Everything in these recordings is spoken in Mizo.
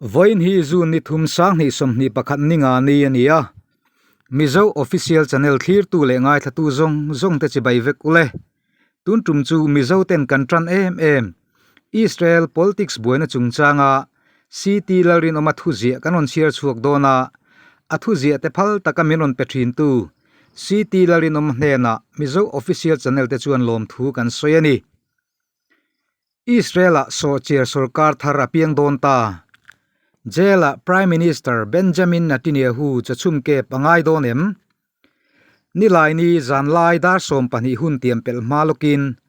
Vawiin hi June ni thum 2021 ni nga ni a ni a, Mizo Official Channel thlirtu leh ngaithlatu zawng zawng te chibai vek ule. Tun tum chu Mizo ten kan tan em em Israel politics buaina chungchanga CT Lalrinawma thuziah kan rawn chhiar chhuak dawn a, a thuziah te phal taka min rawn pe thintu CT Lalrinawma hnenah Mizo Official Channel te chuan lawmthu kan sawi a ni. Israel-ah sawhchiar sorkar thar a piang dawn ta. Jail-ah Prime Minister Benjamin Netanyahu chawchhum kep a ngai dawn em? Nilaini zanlai dar 12 hun tiam pelh hma lawkin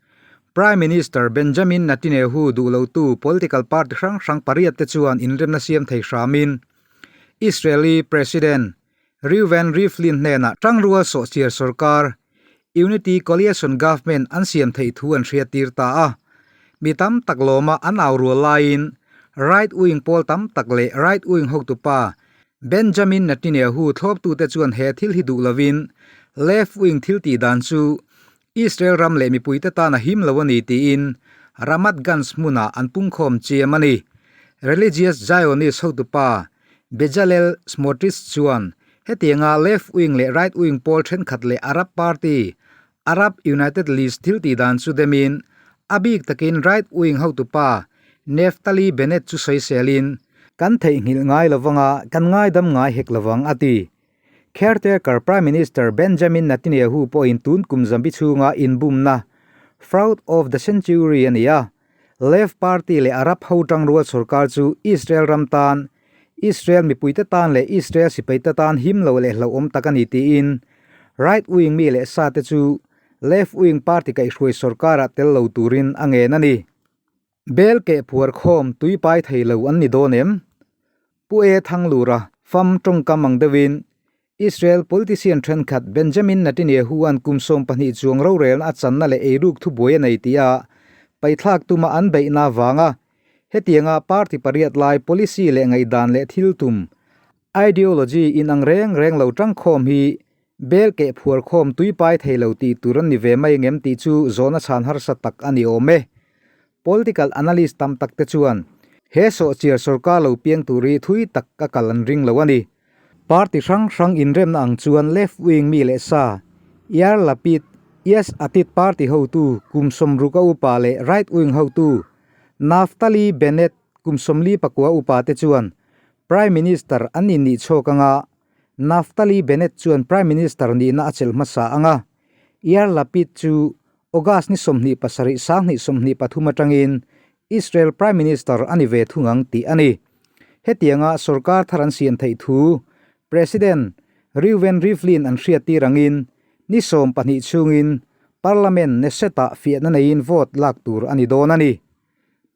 Prime Minister Benjamin Netanyahu duh lotu political party hrang hrang pariat te chuan inremna siam thei hramin Israeli President Reuven Rivlin hnenah tangrual sawhchiar sorkar, Unity Coalition Government, an siam theih thu an hriattir ta a. Mi tam tak lawma an au rual laiin right wing pawl tam tak leh right wing hotupa Benjamin Netanyahu thlawptute chuan he thil hi duh lovin left wing thil tih dan chu Israel ram leh mipuite tan a him lo a ni tiin Ramat Gans hmunah an pungkhawm chiam a ni. Religious Zionist hotupa Bezalel Smotrich chuan hetianga left wing leh right wing pawl thenkhat leh Arab party, Arab United List thil tih dan chu demin a bik takin right wing hotupa Naftali Bennett chu sawiselin, Kan theihnghilh ngai lovanga kan ngaidam ngai hek lovang a ti. Caretaker Prime Minister Benjamin Netanyahu pawhin tun kum zambi chhunga inbumna Fraud of the Century a ni a, Left Party leh Arab ho tangrual sorkar chu Israel ram tan, Israel mipuite tan leh Israel sipaite tan him lo leh hlauhawm tak a ni tiin Right Wing mi leh sa te chu Left Wing Party kaihhruai sorkarah tel lo turin a ngen a ni. Bel keh phuar khawm tui pai thei lo an ni dawn em? Pu E Thanglura fam tawngkam ang deuhin Israel politician thenkhat Benjamin Netanyahu-a'n kum 12 chuang rorelna a channa leh eiruk thubuai a nei tih a paithlak tuma an beihna avanga hetianga party pariat lai policy leh ngaihdan leh thil tum ideology inang reng reng lo tangkhawm hi Bel keh phuar khawm tui pai thei lo tih tur an ni ve mai ngem tih chu zawhna chhan harsa tak a ni awm e. Political analyst tam tak te chuan he sawhchiar sorkar lo piang tur hi thui tak a kal an ring lo a ni. Party hrang hrang inremna ang chuan left wing mi leh sa, Yair Lapid, Yesh Atid party hotu kum 60 a upa leh right wing hotu Naftali Bennett kum 49 upa te chuan Prime Minister an innih chhawk anga Naftali Bennett chuan Prime Minister nihna a chelh hmasa ang a, Yair Lapid chu August ni 27 2023 atangin Israel Prime Minister a ni ve thung ang tih a ni. Hetianga sorkar thar an siam theih thu President Reuven Rivlin an hriattir angin ni 12 chhungin Parliament Knesset-ah fiahna neiin vote lak tur a ni dawn a ni.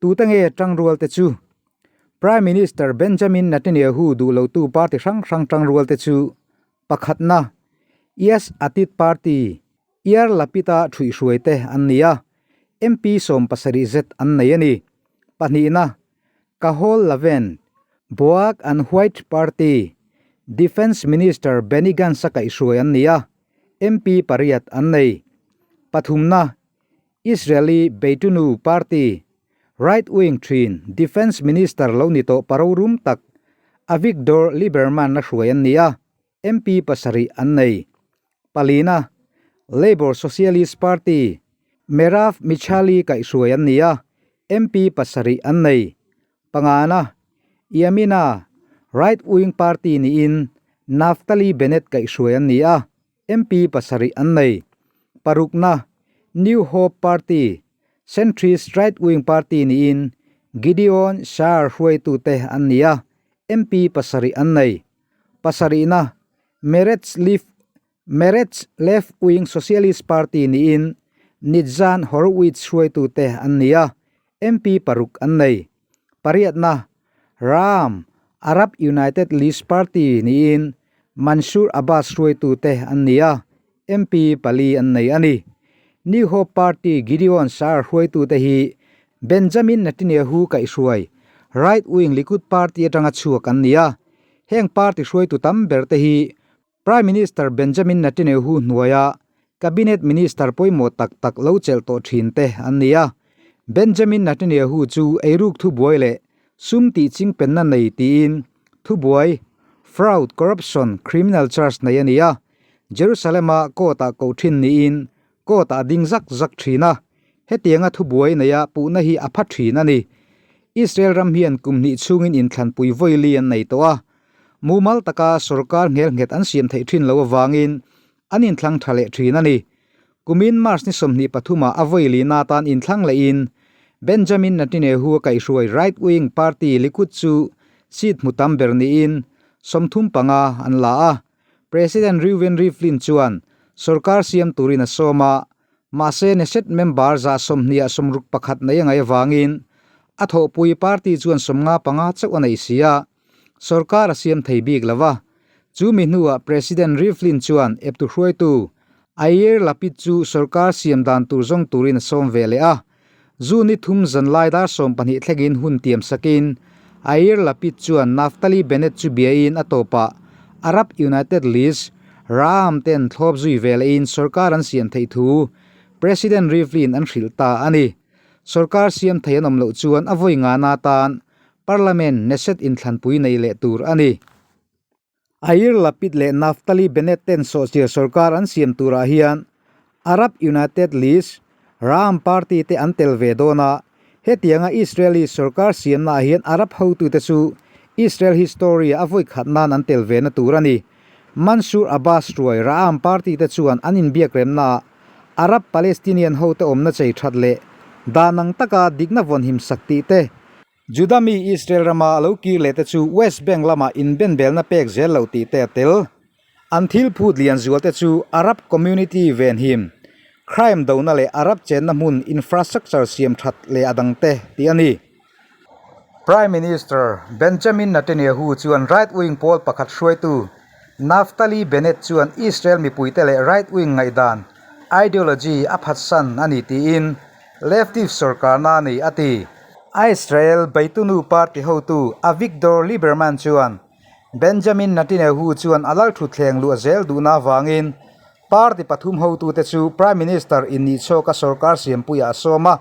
Tute nge tangrualte chu? Prime Minister Benjamin Netanyahu duh lotu party hrang hrang tangrualte chu pakhatna Yesh Atid party, Yair Lapid-a thuihhruaite an ni a, MP 70 zet an nei a ni. Pahnihna, Kahol Laven, Black and White party, Defence Minister Benny Gantz-a kaihhruai an ni a, MP pariat an nei. Pathumna, Israeli Beitunu party right wing thin Defence Minister lo ni tawh parorum tak Avigdor Lieberman a hruai an ni a, MP pasarih an nei. Palina, Labour Socialist Party Merav Michaeli kaihhruai an ni a, MP pasarih an nei. Pangana, Yamina right wing party niin Naftali Bennett kaihhruai an ni a, MP pasarih an nei. Parukna, New Hope Party, centrist right wing party niin Gideon Saar hruaitute an ni a, MP pasarih an nei. Pasarihna, Meretz Lif Meretz left wing socialist party niin Nitzan Horowitz hruaitute an ni a, MP paruk an nei. Pariatna, Ram, Arab United List Party niin Mansour Abbas hruaitute an ni a, MP pali an nei a ni. New Hope Party Gideon Saar hruaitute hi Benjamin Netanyahu kaihhruai right wing Likud Party atanga chhuak an ni a, heng party hruaitu tam ber te hi Prime Minister Benjamin Netanyahu hnuaia Cabinet Minister pawimawh tak tak lo chelh tawh thin te an ni a. Benjamin Netanyahu chu eiruk thubuai leh Sum tih chingpenna nei tiin thubuai, fraud, corruption, criminal charge nei a ni a. Jerusalem-a court-ah koh thin niin court-ah a ding zak zak thin a. Hetianga thubuai neia puhna hi a pha thin a ni. Israel ram hian kum hnih chhungin inthlanpui vawili an nei tawh a. Mumal taka sorkar nghelnghet an siam theih thin lo avangin an inthlang tha leh thin a ni. Kumin March ni 23 ah a vawi lina atan inthlang lehin Benjamin Netanyahu a kaihhruai right-wing party Likud chu seat hmu tam ber niin 35 an la a. President Reuven Rivlin chuan sorkar siam turin a sawm a, mahse Knesset member 261 nei a ngaih avangin a thawhpui party chuan 55 chauh a nei si a. Sorkar a siam thei bik lo va, chu mi hnuah President Rivlin chuan eptu hruaitu Yair Lapid chu sorkar siam dan tur zawng turin a sawm ve leh a. June ni thum zanlai dar 12 thlengin hun tiam sakin Yair Lapid chuan Naftali Bennett chu biain a tawpah Arab United List, Ra'am ten thlawp zui ve lehin sorkar an siam theih thu President Rivlin an hrilh ta a ni. Sorkar siam thei an awm loh chuan a vawi ngana tan Parliament Knesset inthlanpui nei leh tur a ni. Yair Lapid leh Naftali Bennett ten sawhchiar sorkar an siam turah hian Arab United List, Ra'am party te an tel ve dawn a, hetianga Israeli sorkar siamnaah hian Arab hotute chu Israel history-a a vawi khat nan an tel ve na tur a ni. Mansour Abbas hruai Ra'am party te chuan an inbiakremnaah Arab Palestinian hote awmna chei that leh dan ang taka dikna vawnhim sak tih te, Juda mi Israel rama lo kir leh te chu West Bank lama inbenbelna pek zel loh tih te a tel. An thil phut lian zual te chu Arab community venhim, crime dona leh Arab chenna hmun infrastructure siam that leh a dang te tih a ni. Prime Minister Benjamin Netanyahu chuan right-wing pawl pakhat hruaitu Naftali Bennett chuan Israel mipuite leh right-wing ngaihdan, ideology, a phatsan a ni tiin leftist sorkarna a nei a ti. Israel Beitunu party hotu Avigdor Lieberman chuan Benjamin Netanyahu chuan a lal thutthleng luah zel duhna avangin party pathum hotute chu Prime Minister innih chhawka sorkar siampuiah a sawm a.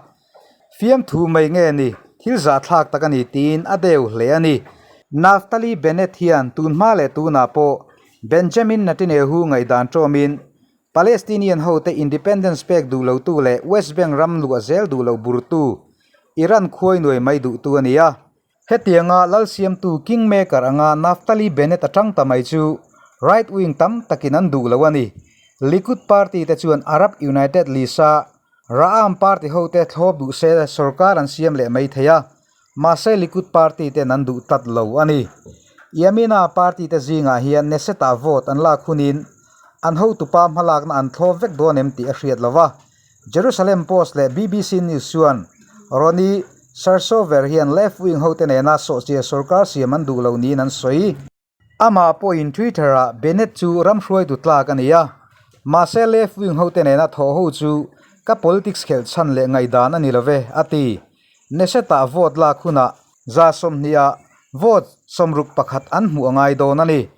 Fiamthu mai nge ni, thil zahthlak tak a ni tiin a deu hle a ni. Naftali Bennett hian tun hma leh tunah pawh Benjamin Netanyahu ngaihdan tawmin Palestinian hote independence pek duh lotu leh West Bank ram luah zel duh loh burtu Iran khuai nuai mai duhtu a ni a. Hetianga lalsiamtu kingmaker anga Naftali Bennett a tang ta mai chu right wing tam takin an duh lo a ni. Likud party te chuan Arab United List-a Ra'am party hote thlawp duh se sorkar an siam leh mai thei a, mahse Likud party ten an duh tlat lo a ni. Yamina party te zingah hian Knesset-ah vote an lak hunin an hotupa hmalakna an thlawp vek dawn em tih a hriat lo va. Jerusalem Post leh BBC News chuan Roni Sarsover hian left-wing hote nena sawhchiar sorkar siam an duh lo niin an sawi. Amah pawhin Twitter-ah Bennett chu ram hruaitu tlak a ni a, mahse left-wing hote nena thawh ho chu ka politics khelh chhan leh ngaihdan a ni lo ve, a ti. Knesset-ah vote lak hunah 20%-ah vote 61 an hmuh a ngai dawn a ni.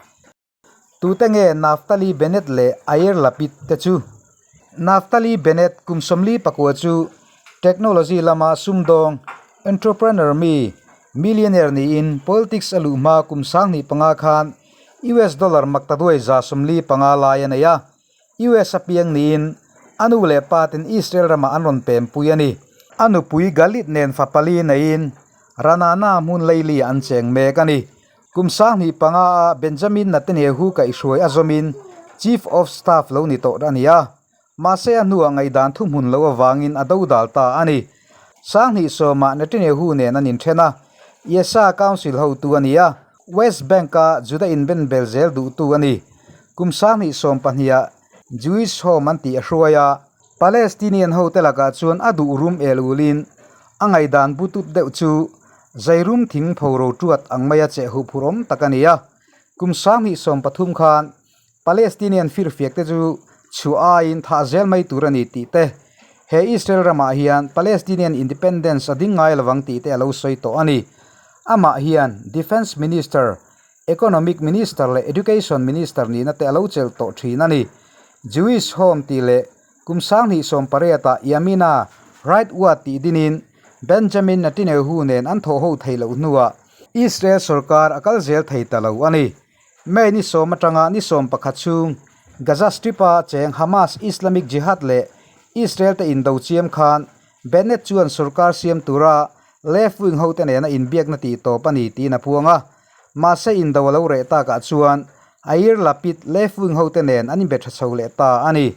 Tute nge Naftali Bennett leh Yair Lapid te chu? Naftali Bennett kum 44 chu technology lama sumdawng, entrepreneur mi, millionaire niin politics a luh hma kum 25 khan US dollar maktaduai 75 lai a nei a. US a piang niin a nu leh pa ten Israel ramah an rawn pempui a ni. A nupui Galit nen fa pali neiin Ranana hmun leili an cheng mek a ni. Kum 25 a Benjamin Netanyahu kaihhruai a zawmin Chief of Staff lo ni tawh a ni a, mahse a hnuah ngaihdan thuhmun lo avangin a dodal ta a ni. 2010 ah Netanyahu nen an inthen a, Yesha Council hotu a ni a, West Bank-a Juda inbenbel zel duhtu a ni. Kum 2012 ah Jewish Home an tih a hruai a, Palestinian hote lakah chuan a duh rum el ulin a ngaihdan butut deuh chu Zairum thing phoro tuat ang maia cheh huh phur awm tak a ni a. Kum 2013 khan Palestinian firfiak te chu chhuah aiin thah zel mai tur a ni tih te, he Israel ramah hian Palestinian independence a ding ngai lovang tih te a lo sawi tawh a ni. Amah hian Defence Minister, Economic Minister leh Education Minister nihna te a lo chelh tawh thin a ni. Jewish Home tih leh kum 2018 ah Yamina Right Ward tih dinin Benjamin Netanyahu nen an thawh ho theih loh hnuah. Israel sorkar a kal zel thei ta lo a ni. May ni sawm atanga ni 11 chhung Gaza Strip-a cheng Hamas, Islamic Jihad leh Israel te indo chiam khan Bennett chuan sorkar siam tura left wing hote nena inbiakna tih tawp a ni tiin a puang a. Mahse indo a lo reh takah chuan Yair Lapid left wing hote nen an inbe tha chho leh ta a ni.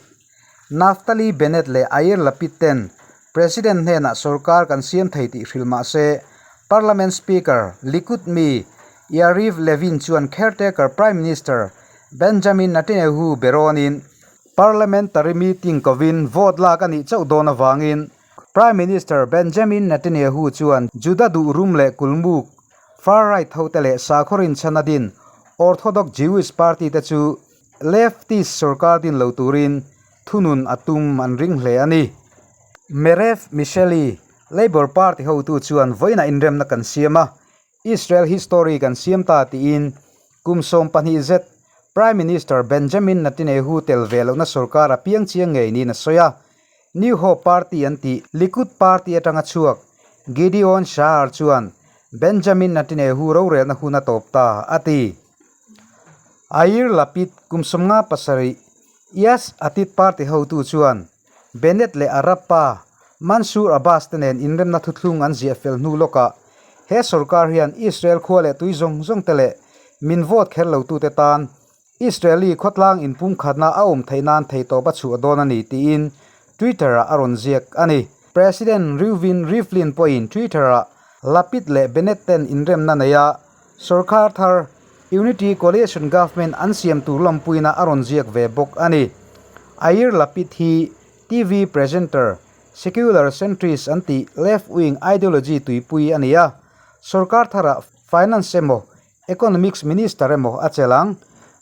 Naftali Bennett leh Yair Lapid ten President hnenah sorkar kan siam thei tih hrilh mah se Parliament Speaker Likud mi Yariv Levin chuan caretaker Prime Minister Benjamin Netanyahu berawnin Parliamentary meeting kovin vote lak a nih chauh dawn avangin Prime Minister Benjamin Netanyahu chuan Juda duh rum leh kulmuk, far-right hote leh sakhaw rinchhan a din Orthodox Jewish party te chu leftist sorkar din lo turin thunun a tum an ring hle a ni. Merev Micheli, Labour Party hotu chuan vawiinah inremna kan siam a, Israel history kan siam ta tiin kum 12 zet Prime Minister Benjamin Netanyahu tel ve lohna sorkar a piang chiang ngei niin a sawi a. New Hope Party an tih Likud Party atanga chhuak Gideon Sa'ar chuan Benjamin Netanyahu rorelna hun a tawp ta a ti. Yair Lapid kum 57 Yesh Atid Party hotu chuan Bennett leh Arab pa Mansour Abbas te nen inremna thuthlung an ziah fel hnu lawkah he sorkar hian Israel khua leh tui zawng zawng te leh min vote kher lotute tan Israeli khawtlang inpumkhatna a awm theih nan theihtawp a chhuah dawn a ni tiin Twitter-ah a rawn ziak a ni. President Reuven Rivlin pawhin Twitter-ah Lapid leh Bennett ten inremna nei a, sorkar thar Unity Coalition Government an siam tur lawmpuina a rawn ziak ve bawk a ni. Yair Lapid hi TV presenter, secular centrist an tih left-wing ideology tuipui a ni a, sorkar tharah finance emaw Economics Minister emaw a chelh ang.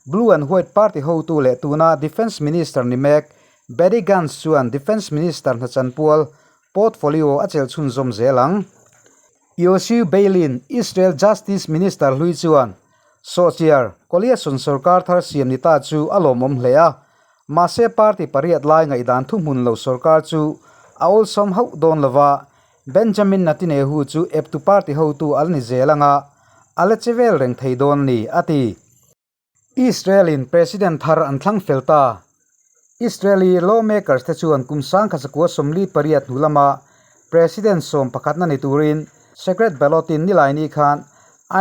Blue and White Party hotu leh tuna Defence Minister ni mek Benny Gantz chuan Defence Minister hna chanpual portfolio a chelh chhunzawm zel ang. Yossi Beilin, Israel Justice Minister hlui chuan Sawhchiar, coalition sorkar thar siam ni ta chu a lawmawm hle a, mahse party pariat lai ngaihdan thuhmun lo sorkar chu a awlsawm hauh dawn lova, Benjamin Netanyahu chu eptu party hotu a la ni zel anga a la che vel reng thei dawn a ni, a ti. Israel-in President thar an thlang fel ta. Israeli lawmakers te chuan kum 1948 hnu lama President 11na ni turin secret ballot-in Nilaini khan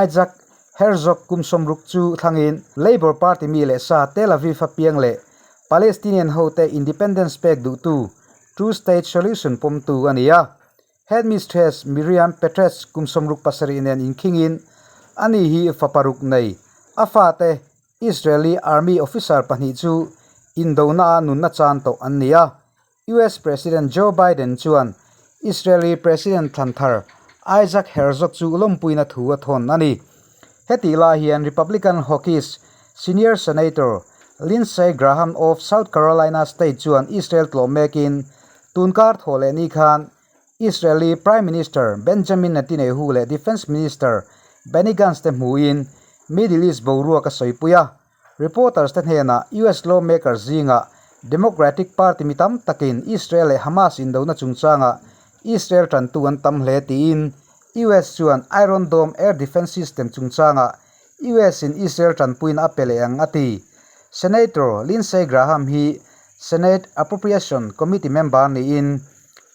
Isaac Herzog kum 60 chu thlangin Labour Party mi leh sa Tel Aviv-a piang leh Palestinian hote independence pek duhtu Two State Solution pawmtu a ni a. Headmistress Miriam Petrets kum 67 nen inkhingin ani hi fa paruk nei. A fate Israeli Army officer pahnih chu indona a nunna chan tawh an ni a. US President Joe Biden chuan Israeli President thlan thar Isaac Herzog chu lawmpuina thu a thawn a ni. Hetih lai hian Republican hawkish Senior Senator Lindsey Graham of South Carolina State chuan Israel tlawh mekin tunkar thawh leh ni khan Israeli Prime Minister Benjamin Netanyahu leh Defence Minister Benny Gantz te hmuhin Middle East boruak a sawipui a. Reporters te hnenah US lawmakers zingah Democratic Party mi tam takin Israel leh Hamas indona chungchangah Israel tantu an tam hle tiin US chuan Iron Dome air defence system chungchangah US in Israel tanpuina a pe leh ang a ti. Senator Lindsey Graham hi Senate Appropriation Committee member niin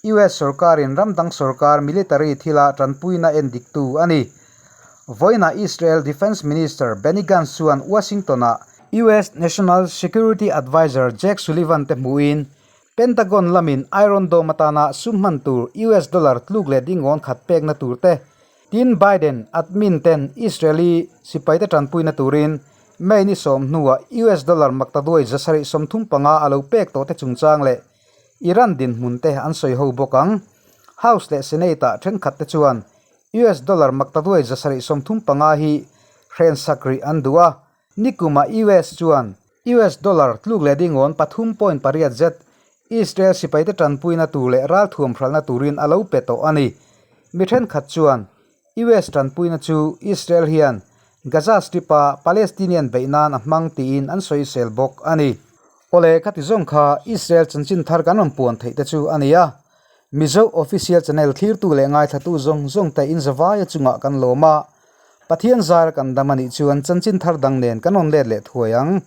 US sorkarin ramdang sorkar military thila tanpuina en diktu a ni. Vawiinah Israel Defence Minister Benny Gantz chuan Washington-ah US National Security Adviser Jake Sullivan te hmuhin Pentagon lamin Iron Dome atana sum hman tur US dollar tluk leh dingawn khat pekna tur te tin Biden admin ten Israeli sipaite tanpuina turin May ni 10 hnuah US dollar maktaduai 735 a lo pek tawh te chungchang leh Iran dinhmun te an sawi ho bawk ang. House leh Senate-ah thenkhat te chuan US dollar maktaduai 735 hi hrensak rih an duh a, nikumah US chuan US dollar tluk leh dingawn 3.8 zet Israel sipaite tanpuina tur leh ralthuam hralhna turin a lo pe tawh a ni. Mi thenkhat chuan US tanpuina chu Israel hian Gaza Strip-a Palestinian beih nan a hmang tiin an sawisel bawk a ni. Awle khati zawng kha Israel chanchin thar kan rawn puan theih te chu a ni a. Mizo Official Channel thlirtu leh ngaithlatu zawng zawng te in zavaia chungah kan lawm a. Pathian zara kan dam a nih chuan chanchin thar dang nen kan rawn let leh thuai ang.